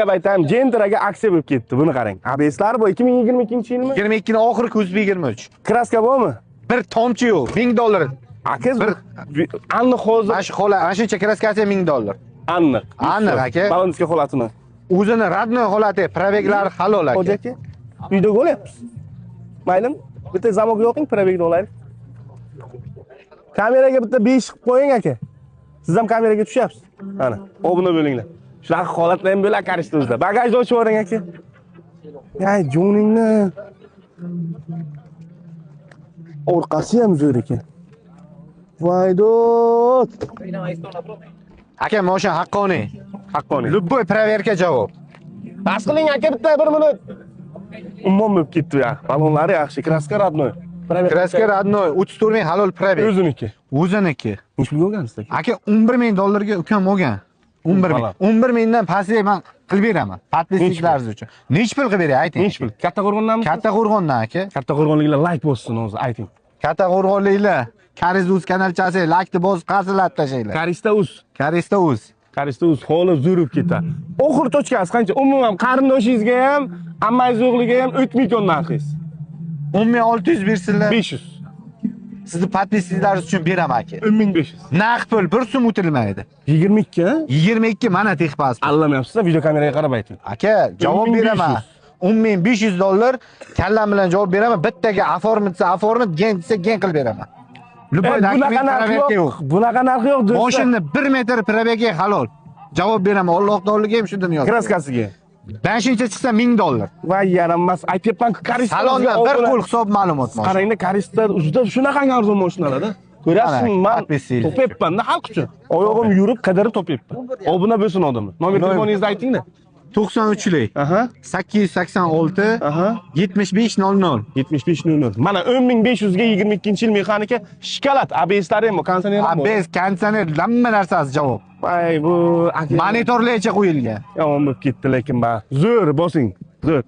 Aytayim, Gentraga aksiya bo'lib ketdi. Buni qarang. ABSlar bu 2022-yilmi? 22 ni oxiri kuz 23. Kraska bormi? Bir tomchi yo'q. $1000. Aka, bir aniq hozir. Mana shu holat, mana shuncha kraskasi $1000. Aniq. Aniq aka. Balonski holatini. O'zini родной holati, probeglar halol aka. Hoji aka, uyda bo'lyapmiz. Maylimi? Bitta zamok yoqing, probegni olaylik. Kameraga bitta 5 qilib qo'ying aka. Siz ham kameraga tushyapsiz. Mana, obuna bo'linglar. Shunaqa holatlar ham bo'ladi Karista o'zida. Bagajni ochib yuboring aka. Yay, joningni. Orqasi ham zo'r ekan. Voy dod. Aka, mashina haqqoniy. Haqqoniy. Любой проверка javob. Bas qiling aka bitta bir minut. Umuman bo'lib ketdi ya. Balonlari yaxshi, kraska родной. Kraska родной, 34 ming halol probeg. O'ziniki. O'ziniki. Necha pulga olgansiz aka? Aka, $11,000 ga ukam olgan. 11 ming. 11 mingdan pastga men qilib beraman. Podpischiklaringiz uchun. Necha pul qilib beray, ayting. Necha pul? Kattaqo'rg'ondanmi? Kattaqo'rg'ondan aka. Kattaqo'rg'onliklar like bossin hozir, ayting. Kattaqo'rg'onliklar, Karista uz kanalchasi like bosib qarzlab tashlanglar. Karista uz. Karista uz. Karista uz holi zo'rib ketadi. Oxir tochkasi qancha? Umuman qarindoshingizga ham, ammangiz o'g'liga ham o'tmaydi narxingiz. 10600 bersinlar. 500. Sizni podpischiklaringiz uchun beraman aka. 10500. Naqd pul bir so'm o'tilmaydi. 22? 22 mana texpasport. Allamayapsiz, video kameraga qarab ayting. Aka, javob beraman. $10500 kallam bilan javob beraman. Bittaga оформить desa оформить, gen desa gen qilib beraman. Любой bunaqa narx yo'q. Bunaqa narx yo'q do'stlar. Mashinani 1 metr probegi halol. Javob beraman. Alloh taologa ham shu dunyoda. Kraskasiga. Beshincha chiqsa $1000. Voy yaramas. Aytyapman, Karista salonda bir qo'l hisob ma'lumot mashina. Qarangda, Karista uzda shunaqangi arzon mashinalar-da. Ko'ryapsizmi? Men topyapman-da xalq uchun. Oyog'im yurib qidirib topyapman. Obuna bo'lsin odamlar. Nomer telefoningizni ayting-da. 93lik. 886 7500 7500. Mana 10500 ga 22-yil mexanika shikolat, ABSlari ham, konditsioner ham. ABS, konditsioner, hamma narsasi javob. Voy bu monitorlarcha qo'yilgan. Yomon bo'lib ketdi lekin ba. Zo'r bosing. Zo'r.